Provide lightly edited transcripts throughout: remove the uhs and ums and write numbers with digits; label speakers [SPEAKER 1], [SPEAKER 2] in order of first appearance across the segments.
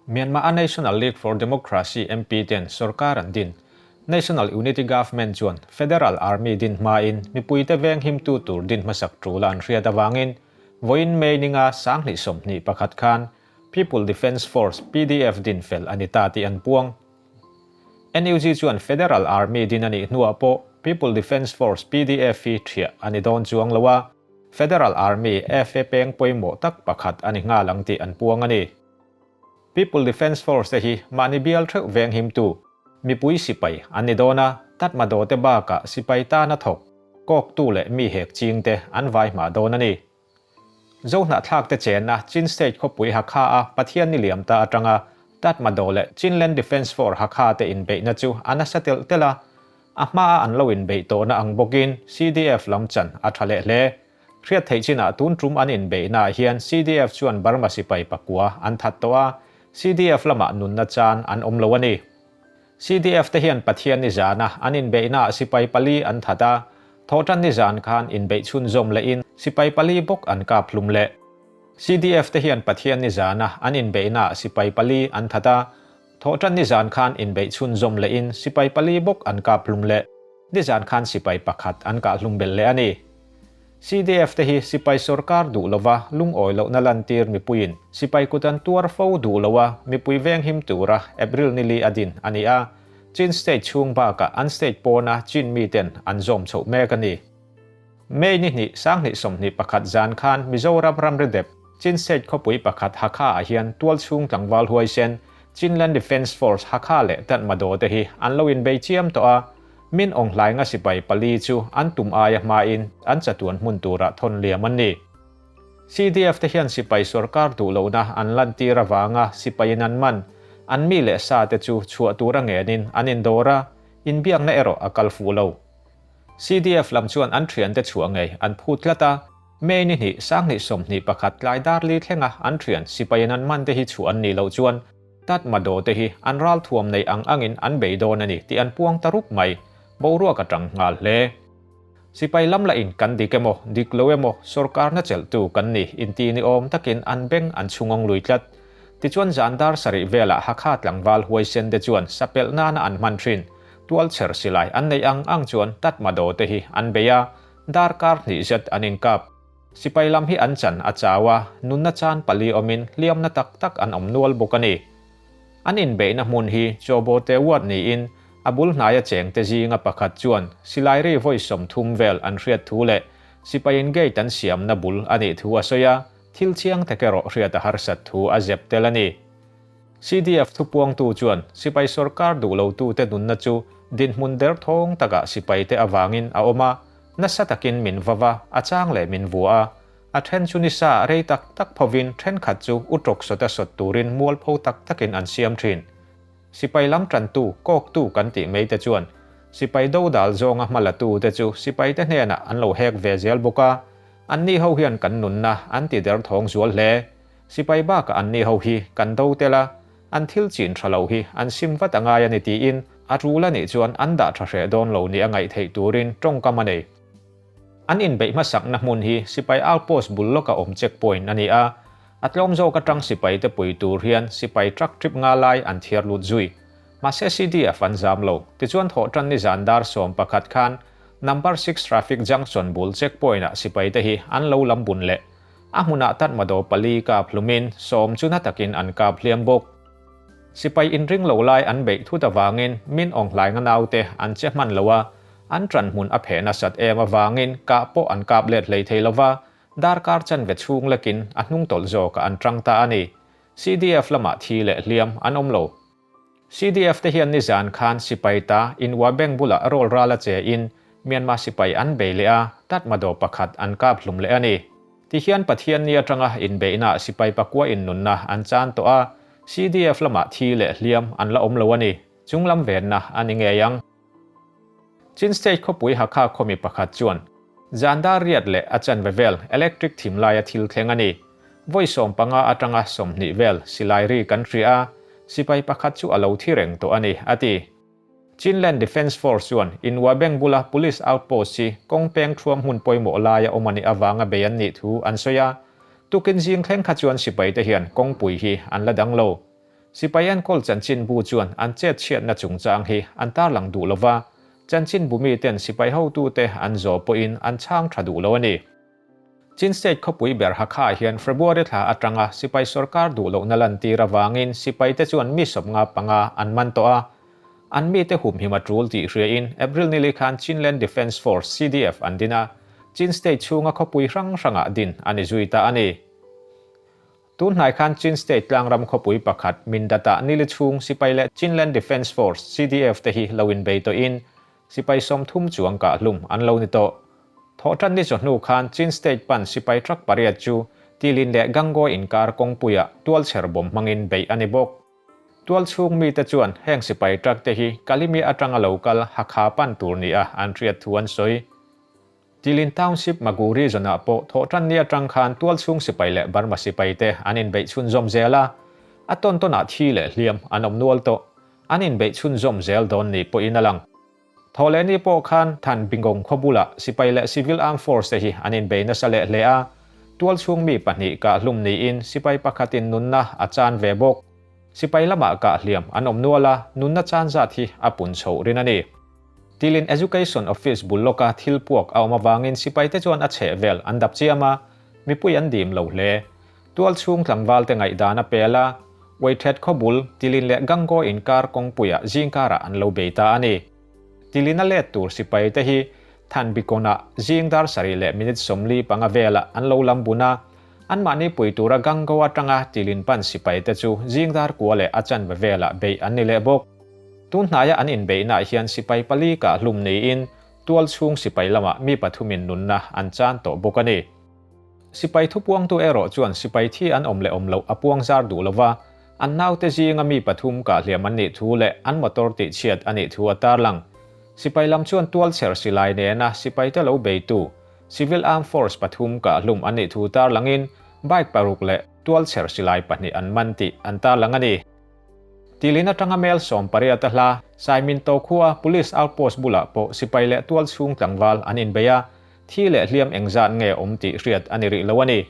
[SPEAKER 1] Myanmar a National League for Democracy MP ten sorkar an din. National Unity Government chuan Federal Army din hmain mipuite veng himtu tur din hmasak tul a an hriat avangin vawiin May ninga 2021 khan People Defence Force, PDF, din fel a ni ta tih an puang. NUG chuan Federal Army din a nih hnuah pawh People Defence Force, PDF, hi thiah a ni dawn chuang lo a, Federal Army, FA, peng pawimawh tak pakhat a ni nghal ang tih an puang a ni. People Defence Force te hi mahni bial theuh venghimtu, mipui sipai an ni dawn a, Tatmadaw te bakah sipai tana thawk, kawktu leh mi hek ching te an vai hma dawn a ni. Zohnahthlak te chenna Chin State khawpui Hakha a Pathian ni liam ta atanga Tatmadaw leh Chinland Defence Force Hakha te inbeihna chu a nasa telh telh a, a hmaa an lo inbeih tawhna ang bawkin CDF lam chan a tha leh hle. Hriat theih chinah tun tum an inbeihnaah hian CDF chuan Burma sipai pakua an that tawh a, CDF lamah nunna chan an awm lo a ni. CDF te hian Pathian ni zana an inbeihnaah sipai pali an that a, Thawhtan ni zan khan inbeih chhunzawm lehin sipai pali bawk an kap hlum leh. CDF te hian Pathian ni zana an inbeihnaah sipai pali an that a, Thawhtan ni zan khan inbeih chhunzawm lehin sipai pali bawk an kap hlum leh. Nizan khan sipai pakhat an kah hlum belh leh a ni. CDF te hi sipai sorkar duh lova lungawi lohna lantir mipuiin sipai kut an tuar fo duh lo a, mipui venghim tura April nili a din a ni a, Chin State chhung bakah an state pawna Chin miten an zawm chhoh mek a ni. May ni hnih 2021 zan khan Mizoram ramri dep Chin State khawpui pakhat Hakha ah hian tualchhung tlangval huaisen Chinland Defence Force Hakha leh Tatmadaw te hi an lo inbei chiam tawh a, Min Aung Hlainga sipai pali chu an tum aia hmain an chatuan hmun turah thawn liam an ni. CDF te hian sipai sorkar duh lohna an lantir avanga sipaiin an man, an mi leh sa te chu chhuah tura ngenin an indawr a, inbiakna erawh a kal fuh lo. CDF lam chuan an thiante chhuah ngei an phut tlat a, May ni hnih 2021 tlai dar li thlenga an thian sipaiin an man te hi chhuah an nih loh chuan Tatmadaw te hi an ralthuam nei ang angin an bei dawn a ni tih an puang ta rup mai. Boruak a tang nghal hle. Sipai lam lah in kan dik emaw, dik lo emaw, sorkarna chelhtu kan ni inti ni awm takin an beng an chhungawng lui tlat. Tichuan zan dar sarih velah Hakha tlangval huaisen te chuan sapelh nana an hman thin. Tualchher silai an neih ang ang chuan Tatmadaw te hi an bei a, darkar hnih zet an inkap. Sipai lam hi an chan a chau a, nunna chan pali awmin hliamna tak tak an awm nual bawk a ni. An inbeihna hmun hi Chawbawte Ward niin a bul hnaia chengte zinga pakhat chuan silai ri vawi 30 vel an hriat thu leh sipaiin gate an siamna bul a nih thu a sawi a, thil chiang tak erawh hriat a harsat thu a zep tel a ni. CDF thupuangtu chuan sipai sorkar duh lotute nunna chu dinhmun derthawng takah sipaite avangin a awm a, nasa takin min va va, a chang leh min vua a. A then chu nisa rei tak tak phovin thenkhat chu utawk sawta sawt turin mualpho tak takin an siam thin. Sipai lam tantu, kawktu kan tih mai te chuan sipai dodal zawnga hma latute chu sipaite hnenah an lo hek ve zel bawk a, anni ho hian kan nunna an ti derthawng zual hle. Sipai bakah anni ho hi kan do tel a, an thil chin tha lo hi an sim vat a ngai a ni tiin a tul a nih chuan an dah tha hreh dawn lo nih a ngaih theih turin tawngkam a nei. An inbeih hmasakna hmun hi sipai outpost bul lawka awm check point a ni a, a tlawm zawk atang sipai te pui tur hian sipai truck trip nga lai an thiar lut zui. Mahse CDF an zam lo, tichuan thawhtan ni zan dar 11 khan number 6 traffic junction bul check point ah sipai te hi an lo lam bun leh. A hmunah Tatmadaw pali kap hlumin 10 chu na takin an kap hliam bawk. Sipai inring lo lai an beih thut avangin Min Aung Hlaing a naute an che hman lo a, an ṭan hmun a pheh nasat em avangin kah pawh an kap let hlei thei lova, darkar chanve chhung lekin a hnung tawlh zawkah an ṭang ta a ni. CDF lamah thi leh hliam an awm lo. CDF te hian nizan khan sipai ta Inwa Bank bulah rawl ral a che in Myanmar sipai an bei leh a, Tatmadaw pakhat an kap hlum leh a ni. Tihian Pathian ni atanga inbeihna sipai pakua innunna an chan tawh a, CDF lamah thi leh hliam an la awm lo a ni. Chunglam venna a ni ngei ang. Chin State khawpui Hakha khawmi pakhat chuan zan dar riat leh a chanve vel electric thim laia thil thleng a ni. Vawi 15 atanga 20 vel silai ri kan hria a, sipai pakhat chu a lo thi reng tawh a ni, a ti. Chinland Defence Force chuan Inwa Bank bula police outpost hi kawng peng thuam hmun pawimawh laia awm a nih avanga bei an nih thu an sawi a. Tukin zing thleng kha chuan sipaite hian kawngpui hi an la dang lo. Sipai enkawl chanchinbu chuan an chet chhiatna chungchang hi an tarlang duh lo va, chanchinbu miten sipai hotute an zawh pawhin an chhang tha duh lo a ni. Chin State khawpui ber Hakha hian February thla atanga sipai sorkar duh lohna lantir avangin sipaite chuan mi 55 an man tawh a. An mite humhim a tul tih hriain April nili khan Chinland Defence Force, CDF, an din a, Chin State chhunga khawpui hrang hrangah din a ni zui ta a ni. Tun hnai khan Chin State tlangram khawpui pakhat Mindat-ah nili chhung sipai leh Chinland Defence Force, CDF, te hi lo inbei tawhin sipai 30 chuang kahhlum an lo ni tawh. Thawhṭan ni chawhnu khan Chin State pan sipai truck pariat chu Tilin leh Gangaw inkar kawngpuiah tualchher bawm hmangin beih a ni bawk. Tualchhung mite chuan heng sipai truck te hi Kalimi atanga lo kal Hakha pan tur nia an hriat thu an sawi. Tilin Township Magu region-ah pawh thawhṭan ni aṭang khan tualchhung sipai leh Burma sipaite an inbeih chhunzawm zel a, a tawn tawnah thi leh hliam an awm nual tawh. An inbeih chhunzawm zel dawn ni pawhin a lang. Thawhlehni pawh khan Than Bingong khaw bulah sipai leh Civil Armed Force te hi an inbei nasa leh hle a, tualchhung mi pahnih kahhlum niin sipai pakhatin nunna a chan ve bawk. Sipai lamah kahhliam an awm nual a, nunna chan zat hi a pun chhoh rin a ni. Tilin Education Office bul lawka thil puak a awm avangin sipaite chuan a chheh vel an dap chiam a, mipui an dim lo hle. Tual chhung tlangvalte ngaihdan a pel a, Uaithet khaw bul Tilin leh Gangaw inkar kawngpuiah zingkarah an lo bei ta a ni. Tilin a let tur sipaite hi Thanbikawnah zing dar sarih leh minute 45 velah an lo lam bun a, anmahni pui tura Gangaw atanga Tilin pan sipaite chu zing dar kua leh a chanve velah beih an ni leh bawk. Tun hnaia an inbeihnaah hian sipai pali kah hlum niin tual chhung sipai lamah mi pathumin nunna an chan tawh bawk a ni. Sipai thupuangtu erawh chuan sipai thi an awm leh awm loh a puang zar duh lova, an naute zinga mi pathum kah hliam an nih thu leh an motor tihchhiat a nih thu a tarlang. Sipai lam chuan tualchher silai nena sipaite lo beitu Civil Armed Force pathum kah hlum an nih thu tarlangin bike paruk leh tualchher silai pahnih an man tih an tarlang a ni. Tilin atanga mel 18 a hla, Saiminto khua Police Outpost bulah pawh sipai leh tual chhung tlangval an inbei a, thi leh hliam engzat nge awm tih hriat a ni rih lo a ni.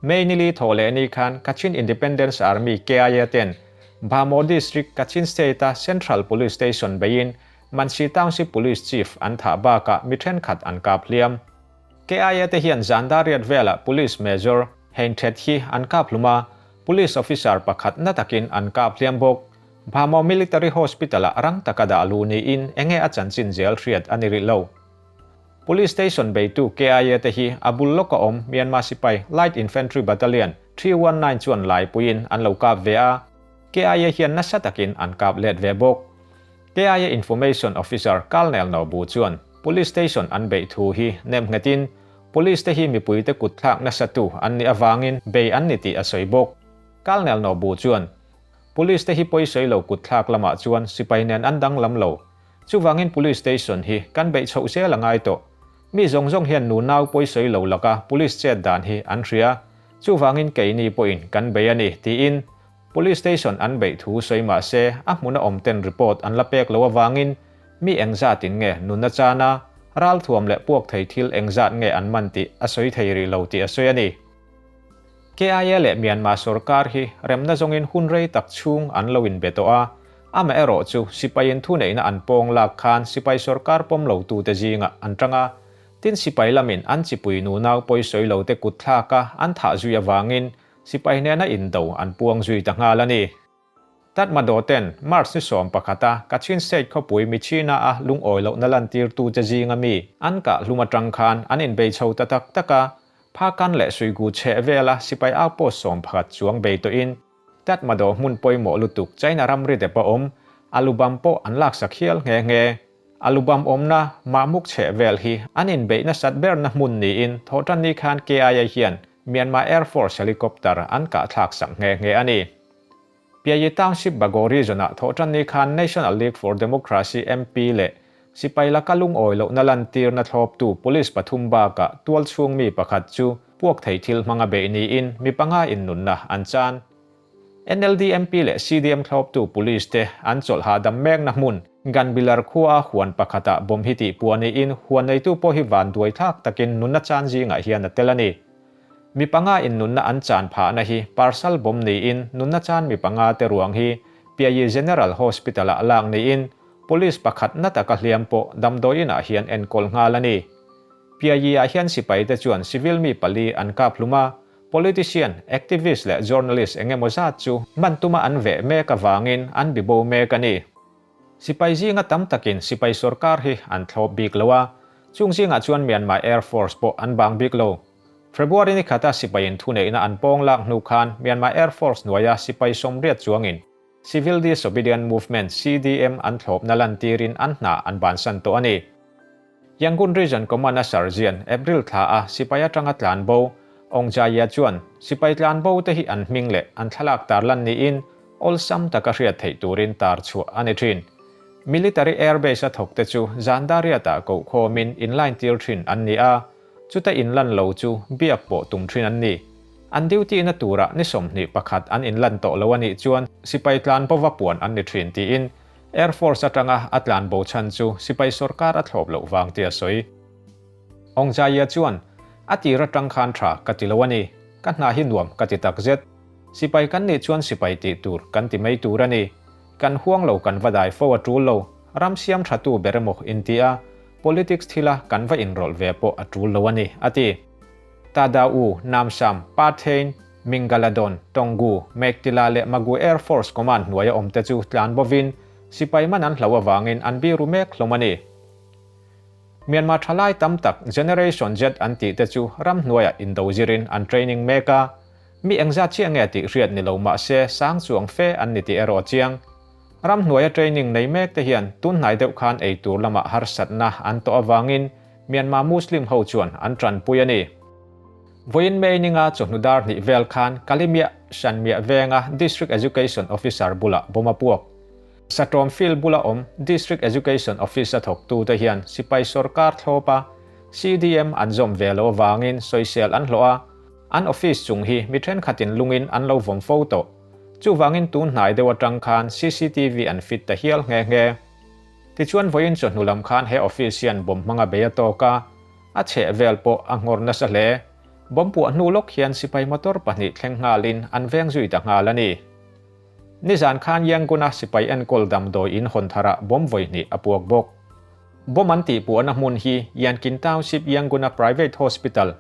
[SPEAKER 1] May nili thawh leh ni khan Kachin Independence Army, KIA, ten Bhamo District, Kachin State-a Central Police Station beiin Mansi Township Police Chief an thah bakah mi thenkhat an kap hliam. KIA te hian zan dar riat velah Police Major Hein Thet hi an kap hlum a, Police officer pakhat na takin an kap hliam bawk. Bhamo Military Hospital-ah rang taka dah luh niin enge a chanchin zel hriat a ni rih lo. Police Station beitu KIA te hi a bul lawka awm Myanmar sipai Light Infantry Battalion 319 chuan laipuiin an lo kap ve a, KIA hian nasa takin an kap let ve bawk. KIA Information Officer Colonel Nobu chuan Police Station an beih thu hi nem nghetin Police te hi mipuite kut thlak nasa tu an nih avangin bei an ni tih a sawi bawk. Colonel Nobu chuan, Police te hi pawisawi lo kut thlak lamah chuan sipai nen an danglam lo. Chuvangin Police Station hi kan beih chhoh zel a ngai tawh. Mi zawng zawng hian nu nau pawisawi lo laka Police chet dan hi an hria. Chuvangin keini pawhin kan bei a ni, tiin Police Station an beih thu sawi mah se a hmuna awm ten report an la pek lo avangin Mi engzatin nge nunna chana ralthuam leh puak thei thil engzat nge an man tih a sawi thei rih lo tih a sawi a ni. KIA leh Myanmar sorkar hi remna zawngin hun rei tak chhung an lo inbe tawh a, amaherawh chu sipaiin thuneihna an pawng lak khan sipai sorkar pawm lotute zingah an tang a, tin sipai lamin an chipui nunau pawisawi lote kutthlaka an thah zui avangin sipai hnena indo an puang zui ta nghal a ni. Tatmadaw ten March ni 11 a Kachin State khawpui Myitkyina a lungawi lohna lantirtu che zinga mi an kah hlum atang khan an inbei chho ta tak tak a, Phakan leh Suigu chheh vela sipai outpost 11 chuang bei tawhin Tatmadaw hmun pawimawh lutuk China ramri dep a awm Alubam pawh an laksak hial nghe nghe. Alubam awmna Mahmuk chheh vel hi an inbeih nasat berna hmun niin thawhtanni khan KIA hian Myanmar Air Force helicopter an kahthlak sak nghe nghe a ni. Piayi Township Bago Region-ah thawhtanni khan National League for Democracy MP leh sipai laka lungawi lohna lantirna thlawptu police pathum bakah tualchhung mi pakhat chu puak thei thil hmanga beih niin mi panga innunna an chan. NLD MP leh CDM thlawptu police te an chawlh hahdam mekna hmun Ganbilar khua huan pakhatah bomb hi tih puah niin huan neitu pawh hi vanduai thlak takin nunna chan zingah hian a tel a ni. Mi panga in nunna an chan phahna hi parcel bomb niin nunna chan mi panga te ruang hi Piayi General Hospital ah lak niin Police pakhat na taka hliam pawh damdawiin ah hian enkawl nghal a ni. Piayi ah hian sipai te chuan civil mi pali an kap hlum a, politician, activist leh journalist eng emaw zat chu man tuma an veh mek avangin an bibo mek a ni. Sipai zinga tam takin sipai sorkar hi an thlawp bik lo a, chung zingah chuan Myanmar Air Force pawh an bang bik lo. February ni khata sipaiin thuneihna an pawng lak hnu khan Myanmar Air Force hnuaia sipai 80 chuangin Civil Disobedient Movement, CDM, an thlawpna lantirin an hna an bansan tawh a ni. Yangon Region Command-a Sergeant April thla a sipai atanga tlan bo Aung Jaya chuan sipai tlan bo te hi an hming leh an thlalak tarlan niin awlsam taka hriat theih turin tar chhuah a ni thin. Military Air Base a thawk te chu zan dariatah kohkhawmin inline tir thin an ni a, chuta inlan lo chu biak pawh tum thin an ni. An duty na turah ni 21 an inlan tawh lo a nih chuan sipai tlan bova puan an ni thin tiin Air Force atanga a tlan bo chhan chu sipai sorkar a thlawp loh vang tih a sawi. Aung Jaya chuan, A tir atang khan tha ka ti lo a ni. Ka hna hi nuam ka ti takzet. Sipai kan nih chuan sipai tih tur kan ti mai tur a ni. Kan huang lo kan va dai fo a tul lo. Ram siam tha tu ber emaw inti a, politics thila kan va inrawlh ve pawh a tul lo a ni, a ti. Tadau, Namsam, Pathein, Mingaladon, Tonggu, Mektila leh Magu Air Force Command hnuaia awmte chu tlan bovin sipai man an hloh avangin an biru mek hlawm a ni. Myanmar thalai tam tak Generation Z an tih te chu ram hnuaiah indo zirin an training mek a, mi engzat chiah nge tih hriat ni lo mah se sang chuang fe an ni tih erawh a chiang. Ram hnuaia training nei mek te hian tunhnai deuh khan eitur lamah harsatna an tawh avangin Myanmar Muslim ho chuan an tanpui a ni. Vawiin May ninga chawhnu dar hnih vel khan Kalimiah, Shanmiah venga District Education Officer bulah bomb a puak. Satawm field bula awm District Education Office a thawktute hian sipai sorkar thlawpa CDM an zawm ve lo avangin sawisel an hlawh a, an office chung hi mi thenkhatin lungin an lo vawm fo tawh. Chuvangin tun hnai deuh atang khan cctv an fit ta hial nghe nghe. Tichuan vawiin chawhnu lam khan he office hian bomb hmanga bei a tawk a, a chheh vel pawh a nghawr nasa hle. Bomb puah hnu lawk hian sipai motor pahnih thleng nghalin an veng zui ta nghal a ni. Nizan khan Yangon-a sipai enkawl damdawi in hawn tharah bomb vawi hnih a puak bawk. Bomb an tih puahna hmun hi Yankin Township Yangon-a private hospital,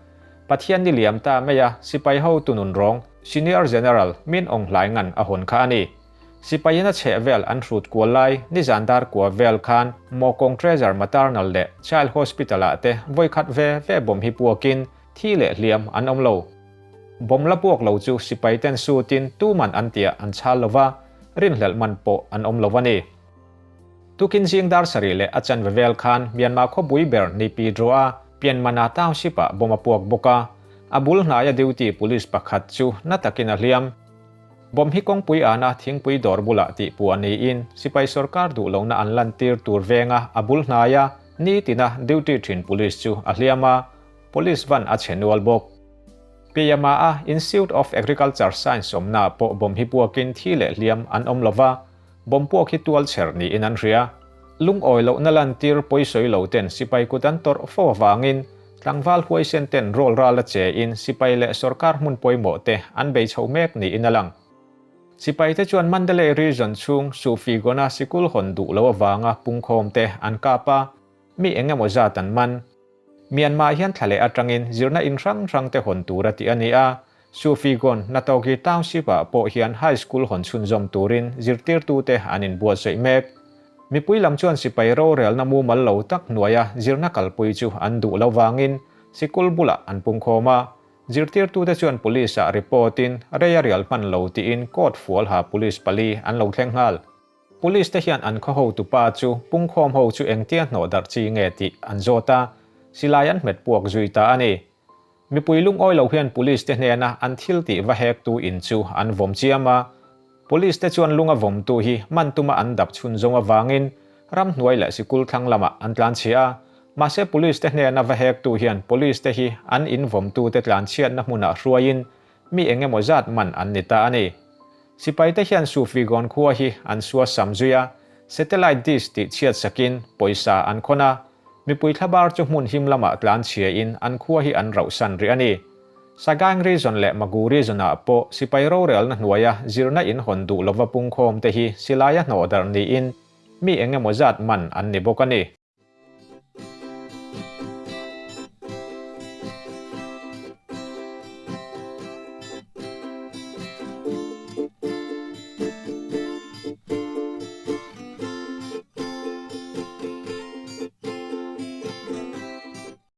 [SPEAKER 1] Pathian ni liam ta maia sipai hotu nun rawng Senior General Min Aung Hlaing-a'n a hawn kha a ni. Sipaiin a chheh vel an hrut kual lai nizan dar kua vel khan Mawkawng Treasure Maternal leh Child Hospital ah te vawikhat ve ve bomb hi puakin thi leh hliam an awm lo. Bomb la puak lo chu sipai ten sutin tuman an tiah an chhal lova, rinhlelh man pawh an awm lo a ni. Tukin zing dar sarih leh a chanve vel khan Myanmar khawpui ber Naypyidaw a Pianmana Township ah bomb a puak bawk a, a bul hnaia duty police pakhat chu na takin a hliam. Bomb hi kawngpui ana thingpui dawr bulah tih puah niin sipai sorkar duh lohna an lantir tur venga a bul hnaia nitina duty thin police chu a hliam a, police van a chhe nual bawk. Piyama a Institute of Agriculture Science awmna pawh bomb hi puakin thi leh hliam an awm lova, bomb puak hi tual chher niin an hria. Lungawi lohna lantir pawisawi lo ten sipai kut an tawrh fo avangin tlangval huaisen ten rawl ral a che in sipai leh sorkar hmun pawimawh te an bei chho mek niin a lang. Sipai te chuan Mandalay Region chhung Sufi Gona sikul hawn duh lo avanga pungkhawm te an kap a, mi eng emaw zat an man. Myanmar hian thla leh atangin zirna in hrang hrang te hawn tur a tih a ni a, Sufigon, Natogi Township-ah pawh hian High School hawn chhunzawm turin zirtirtute an inbuatsaih mek. Mipui lam chuan sipai rorelna mumal lo tak hnuaia zirna kalpui chu an duh lo vangin sikul bulah an pungkhawm a, zirtirtute chuan police-ah report-in rei a rial hman lo tiin court fualha police pali an lo thleng nghal. Police te hian an khaw hotupa chu pungkhawm ho chu engtia hnawh darh chi nge tih an zawt a, silai an hmet puak zui ta a ni. Mipui lungawi lo hian police te hnena an thil tih va hek tu in chu an vawm chiam a, police te chuan lunga vawmtu hi man tuma an dap chhun zawng avangin ramhnuai leh sikul thlang lamah an tlanchhia a, mahse police te hnena va hek tu hian police te hi an in vawmtu te tlanchhiatna hmunah hruaiin mi eng emaw zat man an ni ta a ni. Sipai te hian Sufigon khua hi an sua sam zui a, satellite dish tih chhiat sakin pawisa an khawn a, mipui thlabar chu hmun him lamah tlan chhia in an khua hi an rauhsan rih a ni. Sagaing Region leh Magu Region-ah pawh sipai rorelna hnuaia zirna in hawn duh lova pungkhawmte hi silaia hnawhdarh niin mi eng emaw zat man an ni bawk a ni.